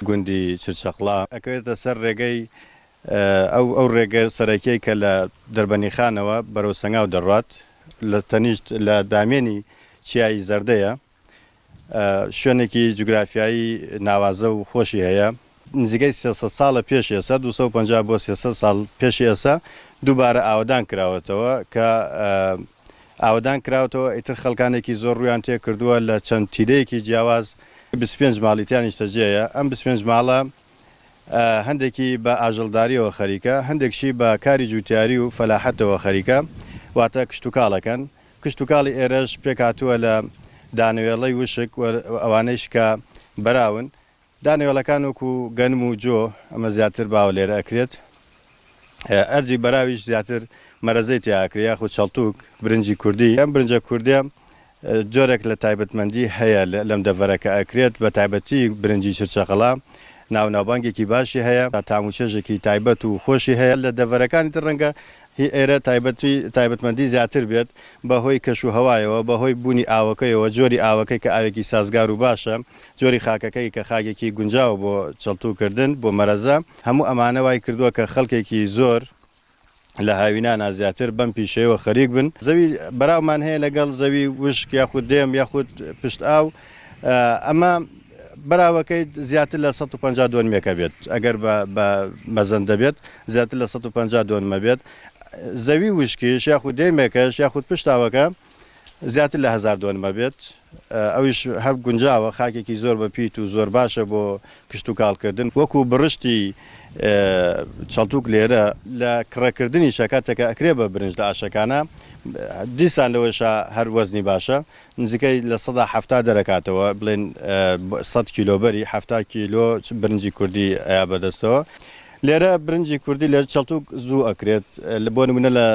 گوندی چرچەقڵا ئەکەوێتە سەر ڕێگەی ئەو ئەو ڕێگە سەرەکیەی کە لە دەربەنیخانەوە بەرەو سەنگاو دەڕوات لە تەنیشت لە دامێنی چیای زەردەیە. شوێنێکی جوگرافیایی ناوازە و خۆشی هەیە. نزیکەی 300 ساڵە پێش ئێستا، 250 بۆ 300 ساڵ پێش ئێستا دووبارە ئاوەدان کراوەتەوە کە ئاوەدان کراوەتەوە ئیتر خەڵکانێکی زۆر ڕوویان تێ کردووە لە چەند تیرەیەکی جیاواز 25 ماڵی تیا نیشتەجێیە. ئەم 25 ماڵە هەندێکی بە ئاژەڵدارییەوە خەریکە، هەندێکشی بە کاری جووتیاری و فەلاحەتەوە خەریکە، واتە کشتوکاڵ ئەکەن. کشتوکاڵی ئێرەش پێکهاتووە لە دانەوێڵەی وشک و ئەوانەیش کە بەراون. دانەوێڵەکان وەکو گەنم و جۆ، ئەمە زیاتر باوە لێرە ئەکرێت. ئەرجی بەراویش زیاتر مەرەزەی تیا ئەکرێت یاخود چەڵتوک، برنجی کوردی. ئەم برنجە کوردیە جۆرێک لە تایبەتمەندی هەیە لەم دەڤەرە کە ئەکرێت بە تایبەتی برنجی چرچەقەڵا ناو ناوبانگێکی باشی هەیە تام و چێژێکی تایبەت و خۆشی هەیە لە دەڤەرەکانی تر ڕەنگە هی ئێرە تایبەتی تایبەتمەندی زیاتر بێت بە هۆی کەش و هەوایەوە بە هۆی بوونی ئاوەکەیەوە جۆری ئاوەکەی کە ئاوێکی سازگار و باشە جۆری خاکەکەی کە خاکێکی گونجاوە بۆ چەڵتوو کردن بۆ مەرەزە هەموو ئەمانە وای کردووە کە خەڵکێکی زۆر لە هاوینانا زیاتر بەم پیشەیەوە خەریک بن. زەوی بەراومان هەیە لەگەڵ زەوی وشک یاخود دێم یاخود پشت ئاو، ئەمە بەراوەکەی زیاتر لە 150 دۆنمێکە بێت ئەگەر بە مەزەندە بێت زیاتر لە 150 دۆنمە بێت، زەوی وشکیش یاخود دێمێکەش یاخود پشت ئاوەکە زیاتر لە هەزار دۆنمە بێت ئەویش هەر گونجاوە خاکێکی زۆر بە پیت و زۆر باشە بۆ کشتوکاڵ کردن وەکو بڕشتی چەڵتوک لێرە لە کڕەکردنیشە کاتێکە ئەکرێ بە برنج لە ئاشەکانە دیسان لەوەشا هەر وەزنی باشە نزیکەی 70% دەرەکاتەوە بڵێن 100 کیلۆ بەری 70 کیلۆ برنجی کوردی ئەیا بەدەستەوە. لێرە برنجی کوردی لە چەڵتوک زوو ئەکرێت بۆ نمونە لە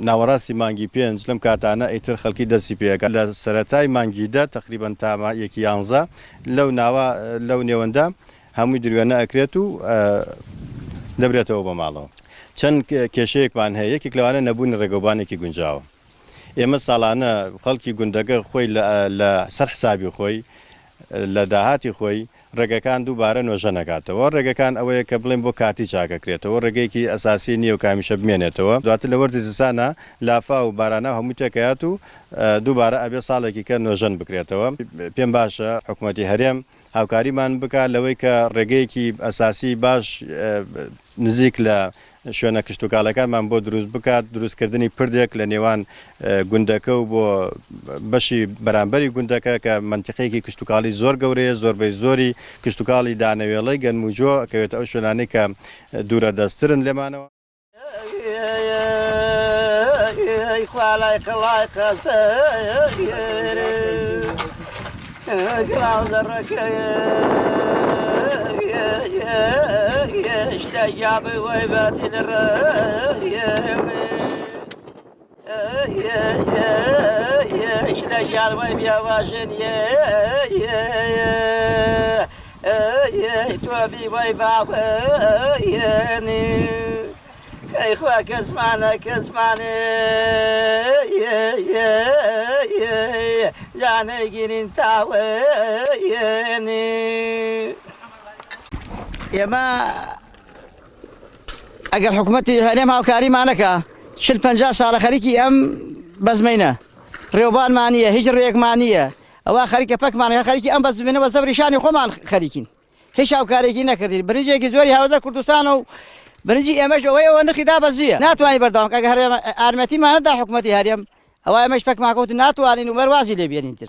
ناوەڕاستی مانگی پێنج لەم کاتانە ئیتر خەڵکی دەستی پێ ئەکات لە سەرەتای مانگی دە تەقریبەن تا یەکی یانزە لەو ناوە لەو نێوەندە هەمووی دروێنە ئەکرێت و دەبرێتەوە بۆ ماڵەوە. چەند کێشەیەکمان هەیە یەکێک لەوانە نەبوونی ڕێگەوبانێکی گونجاوە ئێمە ساڵانە خەڵکی گوندەکە خۆی لە سەر حسابی خۆی لە داهاتی خۆی ڕێگەکان دووبارە نۆژەن ئەکاتەوە، ڕێگەکان ئەوەیە کە بڵێین بۆ کاتی چاک ئەکرێتەوە، ڕێگەیەکی ئەساسی نییە و کە هەمیشە بمێنێتەوە، دواتر لە وەرزی زستانا لافاو و باراناو هەمووی تێکەیات و دووبارە ئەبێ ساڵێکی کە نۆژەن بکرێتەوە. پێم باشە حکومەتی هەرێم هاوکاریمان بکات لەوەی کە ڕێگەیەکی ئەساسی باش نزیک لە شوێنە کشتوکاڵەکانمان بۆ دروست بکات، دروستکردنی پردێک لە نێوان گوندەکە و بۆ بەشی بەرامبەری گوندەکە کە مەنتیقەیەکی کشتوکاڵی زۆر گەورەیە، زۆربەی زۆری کشتوکاڵی دانەوێڵەی گەنم و جۆ ئەکەوێتە ئەو شوێنانەی کە دوورە دەستترن لێمانەوە. ئەی خوا کەسمانە کەسمانێ جانەی گیرین تاوێنی ئێمە ئەگەر حکوومەتی هەرێم هاوکاریمانەکە چل پ ساڵە خەریکی ئەم بەزمینە ڕێوبانمان نییە هیچ ڕێکمان نییە ئەوە خەریکە پەکمان خەریکی ئەم بەزمینەوە زەبریشانی خۆمان خەریکین هیچ هاوکارێکی نەکردین برنجێکی زۆری هاوردە کوردستانە و برنجی ئێمەش ئەوەی ئەوە نرخی دابەزیە ناتوانین بەردەوام کە هەرێم ئارمەتیمان نەدا حکومەتی هەرێم ئەوە ئێمەش پەکمان کەوت ناتوانین و مەروازی لێ بێنین تر.